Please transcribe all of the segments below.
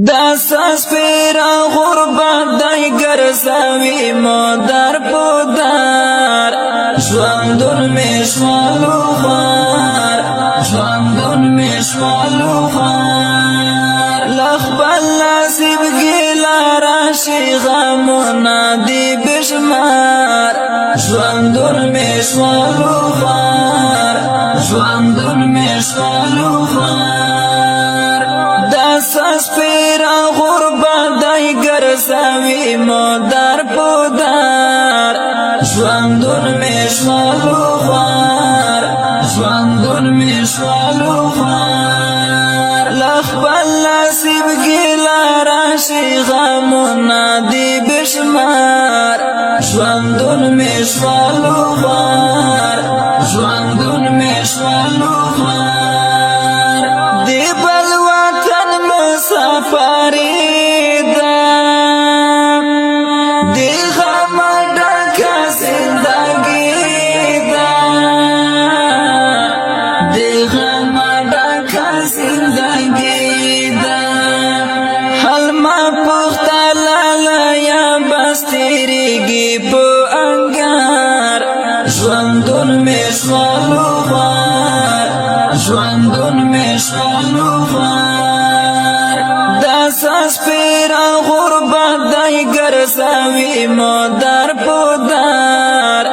دا سپیر غربت دای ګرځوي مو در په در. ژوندون مې شوالو خوار، ژوندون مې شوالو خوار. لخپل نصیب ګیلا راشي غمونه دی بشمار. ژوندون مې شوالو خوار، ژوندون مې شوالو خوار. دا سپیر غربت دای ګرځوي مو در په در. ژوندون مې شوالو خوار، ژوندون مې شوالو خوار. لخپل نصیب ګیلا راشي غمونه دی بشمار. ژوندون مې شوالو خوار، ژوندون مې شوالو خوار. دی بل وطن مسافری ده، دی غم ډکه زندګي ده، دی غم ډکه زندګي ده. حلمه پخته لاله یا بس تیریږي په انګار. ژوندون مې شوالو خوار، ژوندون مې شوالو خوار. دا سپیر غربت دای ګرځوي مو در په در.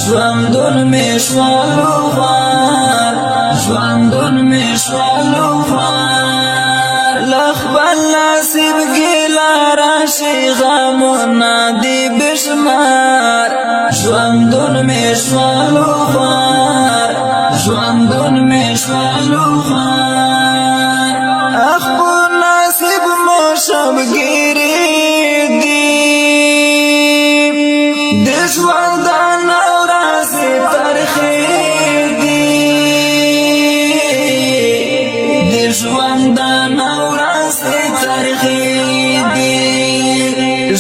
ژوندون مې شوالو خوار، ژوندون مې شوالو خوار. لخپل نصیب ګیلا راشي غمونه دی بشمار. ژوندون مې شوالو خوار، ژوندون مې شوالو خوار. خپل نصیب مو شبګیری دی، د ژوندان ورځې ترخې دي، د ژوندان ورځې ترخې دي.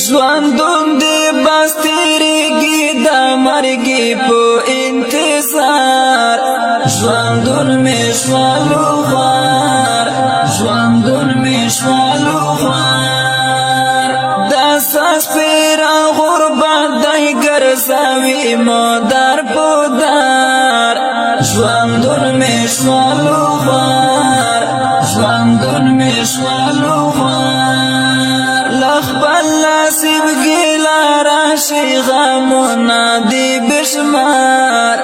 ژوندون دی بس تیریږي د مرګي په انتظار. ژوندون مې شوالو خوار، ژوندون مې شوالو خوار. دا سپیر غربت دای ګرځوي مو در په در. ژوندون مې شوالو خوار، ژوندون مې شوالو خوار. لخپل نصیب ګیلا راشي غمونه دی بشمار.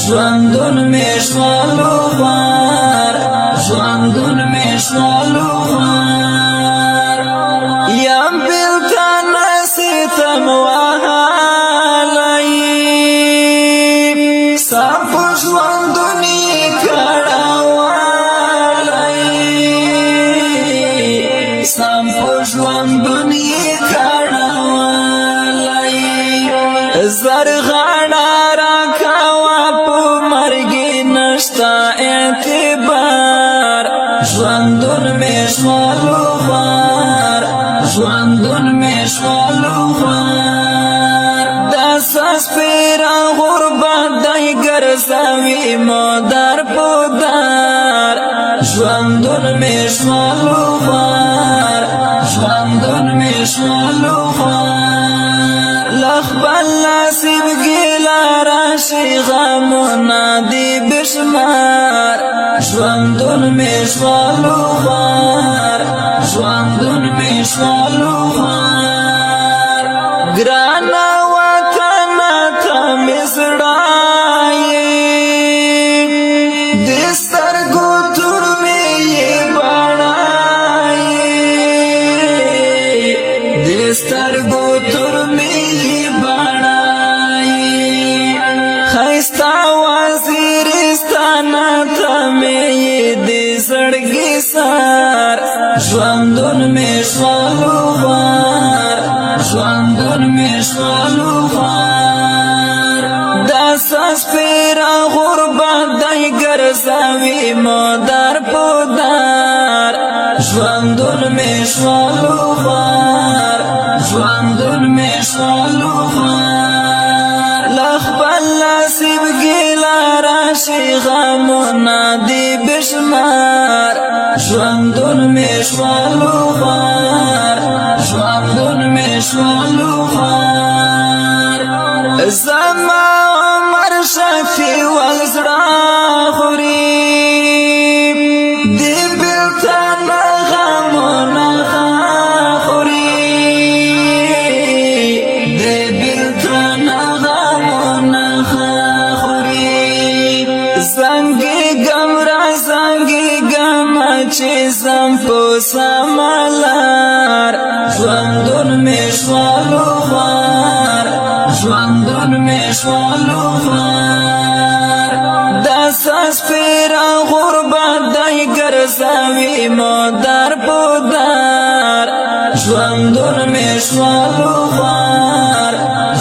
ژوندون مې شوالو خوار، ژوندون مې شوالو خوار. یم بیلتانه ستم وهلی، سم په ژوندون یې کړولی، سم په ژوندون یې کړولی. زرغاړه راکوه په مرګي نشته اعتبار. ژوندون مې شوالو خوار، ژوندون مې شوالو خوار. دا سپیر غربت دای ګرځوي مو در په در. ژوندون مې شوالو خوار، ژوندون مې شوالو خوار. لخپل نصیب ګیلا راشي غمونه دی بشمار. ژوندون مې شوالو خوار، ژوندون مې شوالو خوار. ګرانه وطن ته مې زړه یې، د سترګو تور مې یې بڼایې، د سترګو تور مې یې بڼایې. ښایسته وزیرستان ته مې یې د زړګي سر. ژوندون مې شوالو خوار، ژوندون مې شوالو خوار. دا سپیر غربت دای ګرځوي مو در په در. ژوندون مې شوالو خوار، ژوندون مې شوالو خوار. لخپل نصیب ګیلا راشي غمونه دی بشمار. ژوندون مې شوالو خوار. شوالو خوار. زما عمر شفیع والزړه خوري، دی بلتان غمونه خوري، دی بلتان غمونه خوري. زنګي ګم را زنګي ګم چې زم په سملار، ژوندون مې شوالو خوار، ژوندون مې شوالو خوار. د ساس پیر غربت دای ګرځوي مو در په دار، ژوندون مې شوالو خوار،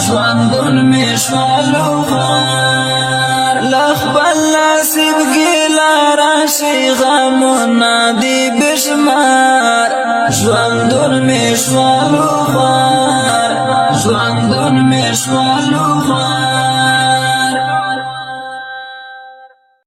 ژوندون مې شوالو خوار. لخپل نصیب ګیلا راشي غمونه دی بشمار، ژوندون مې شوالو خوار، ژوندون مې شوالو خوار.